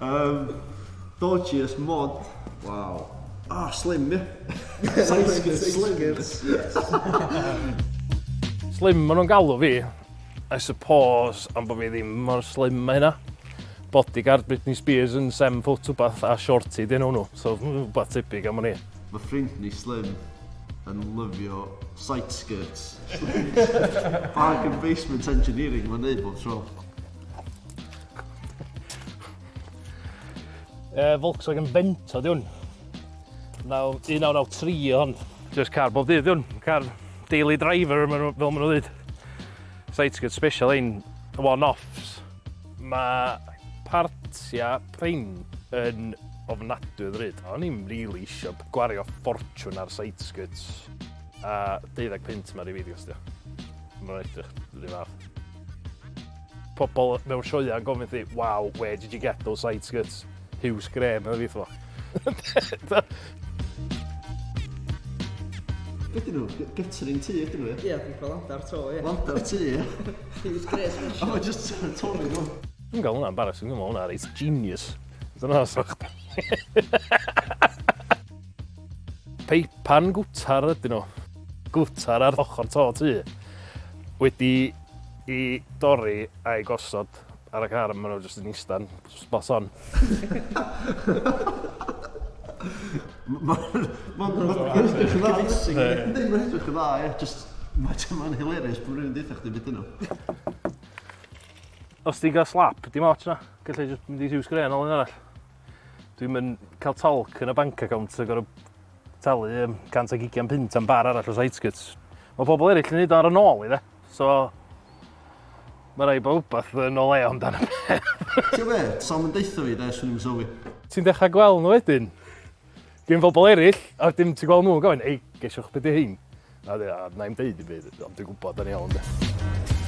Um, Dodgiest mod. Wow. Ah, slim, ie. Side skirt, slim. Yes. Slim maen nhw'n galw fi. I suppose, am bod fi ddim mor slim mae hynna. Bodyguard Britney Spears yn 7 foot wbath a shorty dyn nhw. So, wbath tebyg am o'n i. Mae ffrind ni Slim yn lyfio side skirts. Bargain basement engineering mae'n neud bob tro. Volkswagen Vento di hwn. 1993 o hon. Just car bob dydd di hwn. Car daily driver, ma nhw, fel maen nhw'n dweud. Side skirt special ein one-offs. Mae partia prin yn ofnadwy o ddrud. O'n i'm really isio gwario ffortiwn ar side skirts. A 12 punt mae'r i fi di gostio. Mae'n edrych rhyw fath. Pobl mewn sioeau yn gofyn thi, wow, where did you get those side skirts? Huws Graham, yn fi fo. Be dyn nhw? Guttering tŷ ydyn nhw, ie? Ie, dwi'n cael landar to, ie. Landar tŷ, ie? Huws Graham A mae just torri nhw. Dwi'n gael hwnna'n embarrassing, dwi'n meddwl hwnna reit genius. Dyna os o'ch Peipan gwtar ydyn nhw. Gwtar ar ochr to tŷ. Wedi i dorri a'i gosod ar y car, maen nhw jyst yn istan spot on. Mae'n edrych yn dda. Yndi, mae'n edrych yn dda, ie. Just, mae'n hilarious bod rhywun deutha chdi beth nhw. Os ti'n cael slap, dim ots na. Gallai jyst mynd i Huws Grey yn ôl un arall. Dwi'n mynd cael talc yn y bank account a gorau talu um, 120 punt am bar arall o side skirts. Mae pobl eraill yn neud o ar y nôl i dde. So, mae rhaid bod wbath yn o le amdano peth. Ti'n be? Sam yn deutha fi, de, swn i'n sylwi. Ti'n dechrau gweld nhw wedyn, gen bobl eraill, a wedyn ti'n gweld nhw'n gofyn, ei, gesiwch beth di hein? A dwi, a na i'm deud i byd, ond dwi'n gwybod yn iawn, de.